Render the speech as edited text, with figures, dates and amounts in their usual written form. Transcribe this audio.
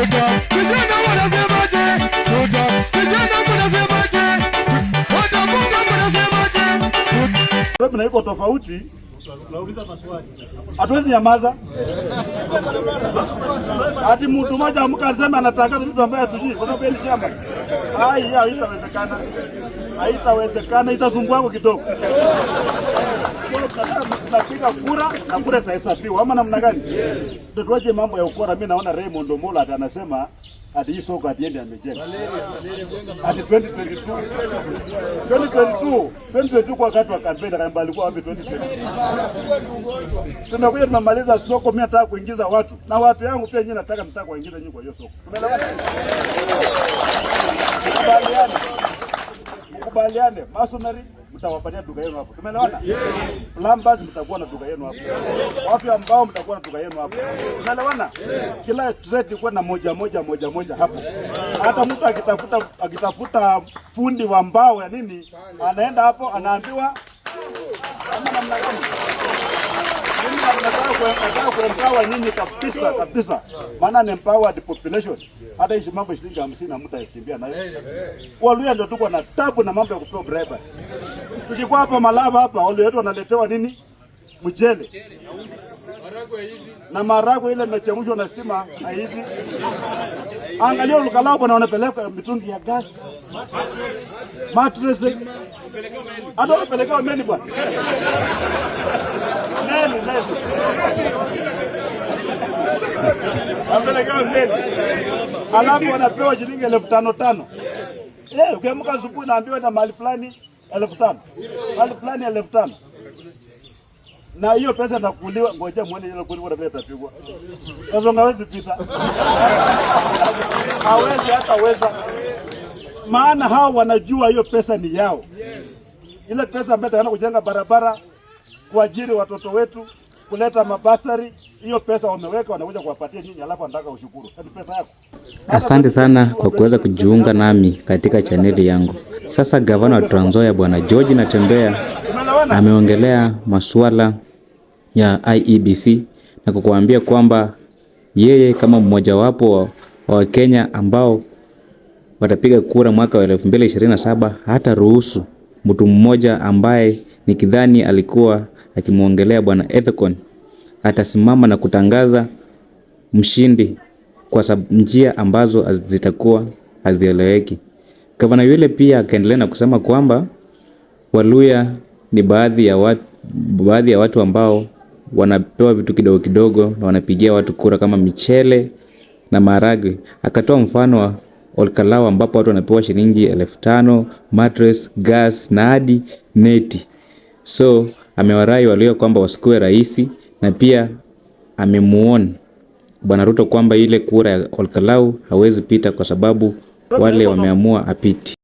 Vijana wanasemaje? Tuta. Vijana mnasemaje? Wabunge mnasemaje? Sababu na iko tofauti, hatuwezi nyamaza. Ati mtu mmoja amka aseme anatangaza vitu ambavyo hatujui kwa sababu yeye ni chama. Hai, haitawezekana. Haitawezekana, itasumbua wako kidogo. Kwa hiyo tunapiga kura na kura itahesabiwa ama namna gani? Ndio tuache mambo ya ukora. Mimi naona Raymond Omolo ati anasema ati hii soko ati yeye amejenga. Ati 2022 2022 2022 kwa wakati wa kampeni akaambia alikuwa wapi 2022? Tumekuja tumemaliza soko, mimi nataka kuingiza watu na watu yangu pia, nyinyi nataka mtaka kuingiza nyinyi kwa hiyo soko. Tumeelewana? Mkubaliane. Mkubaliane. Masonry mtawapatia duka yenu hapo. Tumeelewana? Plumbers mtakuwa na duka yenu hapo. Watu ambao mtakuwa na duka yenu hapo. Tumeelewana? Kila trade ikuwa na moja moja moja moja hapo. Hata mtu akitafuta fundi wa mbao ya nini, anaenda hapo anaambiwa ama namna gani? Mimi nataka kuempower nyinyi kabisa kabisa, maana ni empowered population. Hata hizi mambo shilingi 50 na mtu akimbia nayo. Waluya ndio tuko na tabu na mambo ya kupewa bribery. Tukikuwa hapa Malava hapa, wale wetu wanaletewa nini? Mchele na maharagwe ile imechemshwa na stima haivi. Angalia Ol Kalou bwana, wanapeleka mitungi ya gas, mattresses, hata wanapelekewa meli bwana, meli meli, wanapelekewa meli, alafu wanapewa shilingi 5,000 5. Eh, ukiamka asubuhi naambiwa na mahali fulani 5,000, mahali fulani 5,000 na hiyo pesa nakuliwa, ngoja muone ile kuliwa vile itapigwa. Sasa hawezi pita, hawezi hata weza, maana hao wanajua hiyo pesa ni yao. Ile pesa ambayo itaenda kujenga barabara, kuajiri watoto wetu, kuleta mabursary, hiyo pesa wameweka, wanakuja kuwapatia nyinyi, alafu wanataka ushukuru. Ni pesa yako. Asante sana kwa kuweza kujiunga nami katika chaneli yangu. Sasa gavana wa Trans Nzoia Bwana George Natembeya Tumeelewana? ameongelea masuala ya IEBC na kukuambia kwamba yeye kama mmojawapo wa Wakenya ambao watapiga kura mwaka wa 2027 hata ruhusu mtu mmoja ambaye nikidhani alikuwa akimwongelea Bwana Ethekon atasimama na kutangaza mshindi kwa njia ambazo zitakuwa hazieleweki. Gavana yule pia akaendelea na kusema kwamba Waluya ni baadhi ya watu ambao wanapewa vitu kidogo kidogo na wanapigia watu kura kama michele na maharagwe. Akatoa mfano wa Ol Kalou ambapo watu wanapewa shilingi 5,000, mattress, gas na hadi neti. So amewarai Waluya kwamba wasikuwe rahisi na pia amemuona Bwana Ruto kwamba ile kura ya Ol Kalou hawezi pita kwa sababu wale wameamua apiti.